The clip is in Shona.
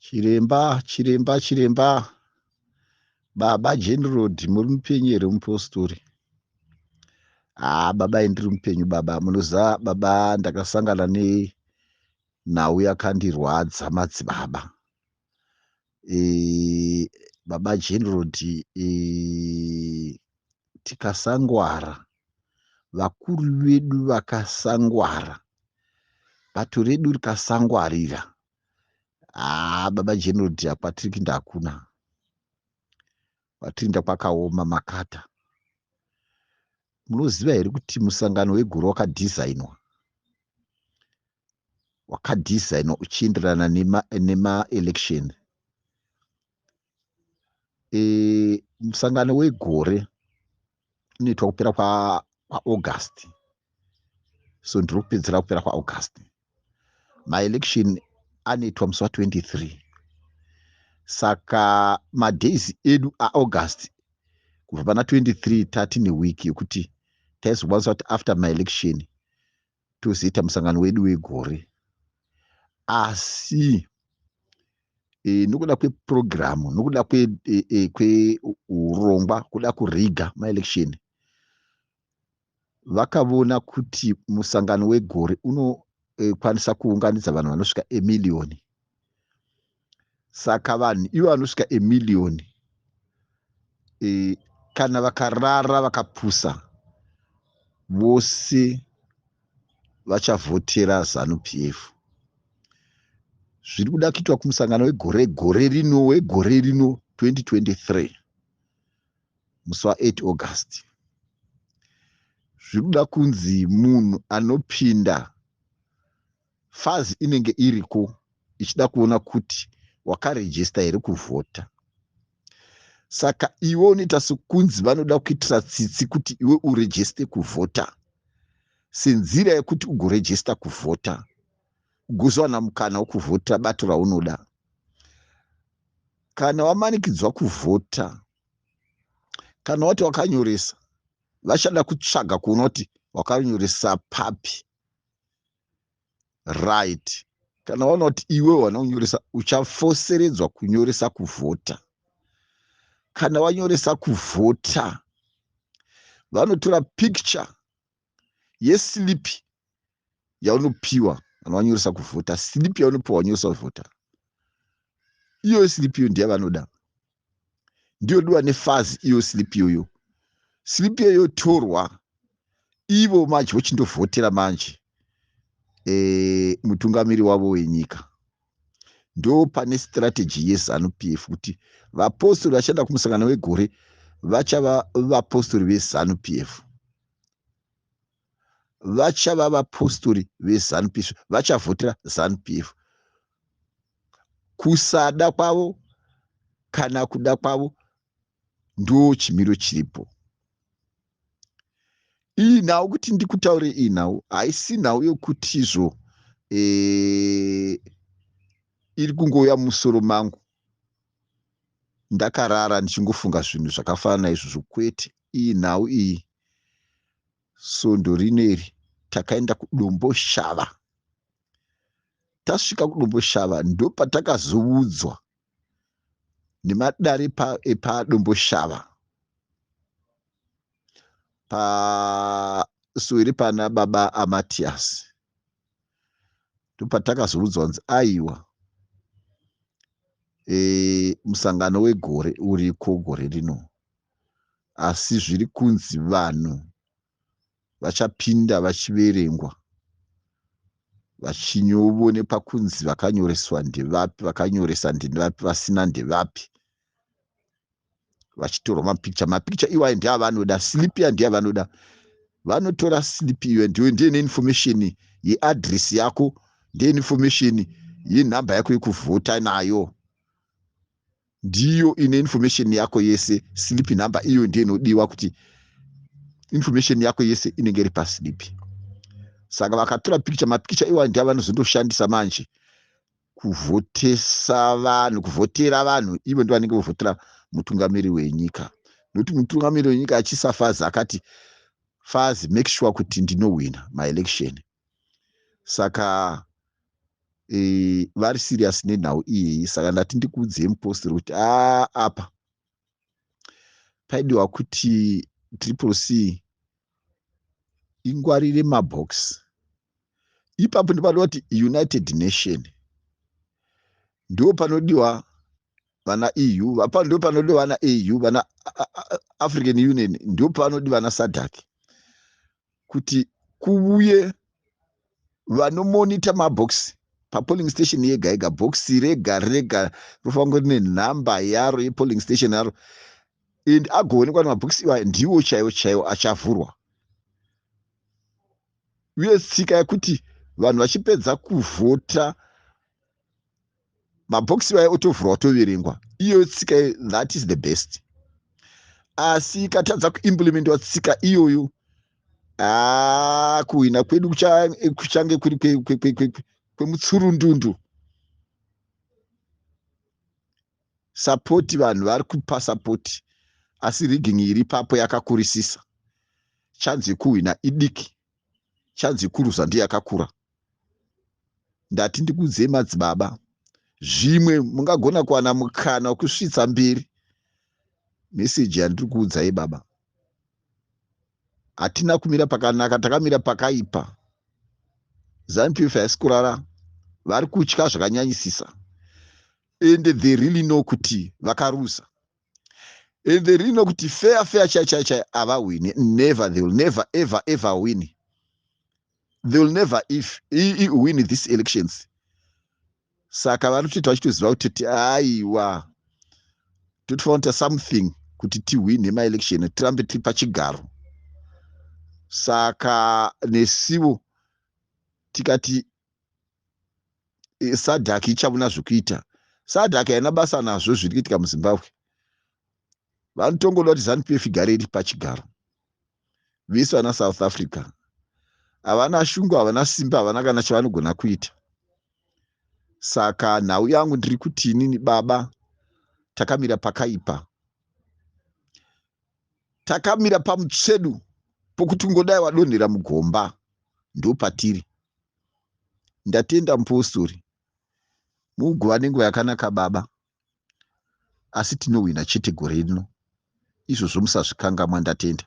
Chiremba, chiremba, chiremba, baba General muri mupenyu here mupostori? Haa baba indiri mupenyu baba. Munoziva baba ndakasangana nenhau yakandirwadza madzibaba. E, baba General e, tikasangwara vakuru vedu vakasangwara bato redu rikasangwarira haa baba General kwatiri kuinda hakuna kwatiri kuinda kwakaoma makata munoziva here kuti musangano wegore wakadhizainwa wakadhizainwa uchienderana nemaelection nema musangano wegore unoitwa kupera kwaAugust kwa so ndiri kupedzera kupera kwaAugust maelection anoitwa musi wa23 saka madays edu aAugust kubva pana 23 tatine week yekuti taizokwanisa kuti after maelection tozoita musangano wedu wegore asi nokuda kwepurogiramu nokuda kweurongwa kuda kuriga maelection vakavona kuti musangano wegore unokwanisa kuunganidza vanhu vanosvika emiliyoni saka vanhu ivo vanosvika emiliyoni kana vakarara vakapusa vose vachavhotera zanu pf zviri kuda kuitwa kumusangano wegore gore rino wegore rino 2023 musi wa8 August zviri kuda kunzi munhu anopinda FAZ inenge iriko ichida kuona kuti wakarejista here kuvhota saka iwe unoita sekunzi vanoda kuitira tsitsi kuti iwe urejiste kuvhota senzira yekuti ugorejista kuvhota ugozowana mukana wekuvhota bato raunoda kana wamanikidzwa kuvhota kana wati wakanyoresa vachada kutsvaga kuona kuti wakanyoresa papi right kana waona kuti iwe wana kunyoresa uchafoseredzwa kunyoresa kuvhota kana wanyoresa kuvhota vanotora picture yeslip yaunopiwa kana wanyoresa kuvhota slip yaunopiwa wanyoresa kuvhota iyoyo slip iyo ndiyavanoda ndiyo diwa neFAZ iyo slip iyoyo slip iyoyo yotorwa ivo manje vochindovhotera manje mutungamiri wavo wenyika ndo pane strategy yeZANU PF kuti vapostori vachienda kumusangano wegore vachava vapostori veZANU PF vachava vapostori veZANU PF vachavhotera ZANU PF kusada kwavo kana kuda kwavo ndo chimiro chiripo iyi nhau kuti ndikutaure iyi nhau haisi nhau yokuti izvo iri kungouya mumusoro mangu ndakarara ndichingofunga zvinhu zvakafanana naizvozvo kwete iyi nhau iyi svondo rineri takaenda kuDomboshava tasvika kuDomboshava ndopatakazoudzwa nemadare epaDomboshava paswere pana baba aMatias ndopatakazoudzwa kunzi aiwa musangano wegore uriko gore rino asi zviri kunzi vanhu vachapinda vachiverengwa vachinyoonekwa kunzi vakanyoreswa ndevapi vakanyoresa ndevapi vasina ndevapi vachitorwa mapikicha mapikicha iwayo ndeavanoda slip iya ndeyavanoda vanotora slip iyo ndiyo ndiye neinformation yeadress yako ndiye information yenhamba yako yekuvhota nayo ndiyo ine information yako yese slip number iyo ndiyo inodiwa kuti information yako yese inenge iri paslip saka vakatora pikicha mapikicha iwayo ndiyo avanozondoshandisa manje kuvhotesa vanhu kuvhotera vanhu ivo ndo vanenge vovhotera mutungamiri wenyika nokuti mutungamiri wenyika achisa FAZ akati FAZ make sure kuti ndinowina maelection saka Vari serious nenhau iyeyi. Saka ndati ndikuudzei mupostori kuti a apa paidiwa kuti Triple C ingwarire mabox ipapo. Ndipanoda kuti United Nation, ndo panodiwa vana EU, ndo panodiwa vana AU, vana African Union, ndo panodiwa vana SADC, kuti kuuye vanomonita mabox papolling station yega yega. Bhokisi rega rega rofanira rine nhamba yaro yepolling station yaro, and agoonekwa nemabhokisi iwayo ndiwo chaiwo chaiwo achavhurwa. Uye tsika yekuti vanhu vachipedza kuvhota, mabhokisi iwayo otovhurwa, otoverengwa, iyoyo tsika, that is the best. Asi ikatadza kuimplementwa tsika iyoyo, haa, kuhwina kwedu kuchange kuri kwemutsurundundu. Sapoti, vanhu vari kupa sapoti, asi rigging iri papo yakakurisisa. Chanzi yekuhwina idiki, chanzi yekuruza ndiyo yakakura. Ndati ndikuudzei madzibaba, zvimwe mungagona kuwana mukana wekusvitsa mberi meseji yandiri kuudzai baba. Hatina kumira pakanaka, takamira pakaipa. ZANU PF haisi kurara, vari kutya zvakanyanyisisa, and they really know kuti vakaruza, and they really know kuti fair fair chai chai chai havawini. Never, they will never ever ever win. They will never if win these elections. Saka vari kutoita vachitoziva kuti aiwa, totofanira kuita something kuti tihwine maelection, tirambe tiri pachigaro. Saka nesiwo tikati SADC ichavuna zvokuita. SADC haina basa nazvo zviri kuitika muZimbabwe. Vanotongoda kuti ZANU PF igare iri pachigaro. Vese vana South Africa havana shungu, havana simba, havana kana chavanogona kuita. Saka nhau yangu ndiri kuti inini baba, takamira pakaipa, takamira pamutsvedu pokuti ungodai wadonhera mugomba, ndopatiri. Ndatenda mupostori, mugova nenguva yakanaka baba, asi tinohwina chete gore rino, izvozvo musazvikangamwa. Ndatenda.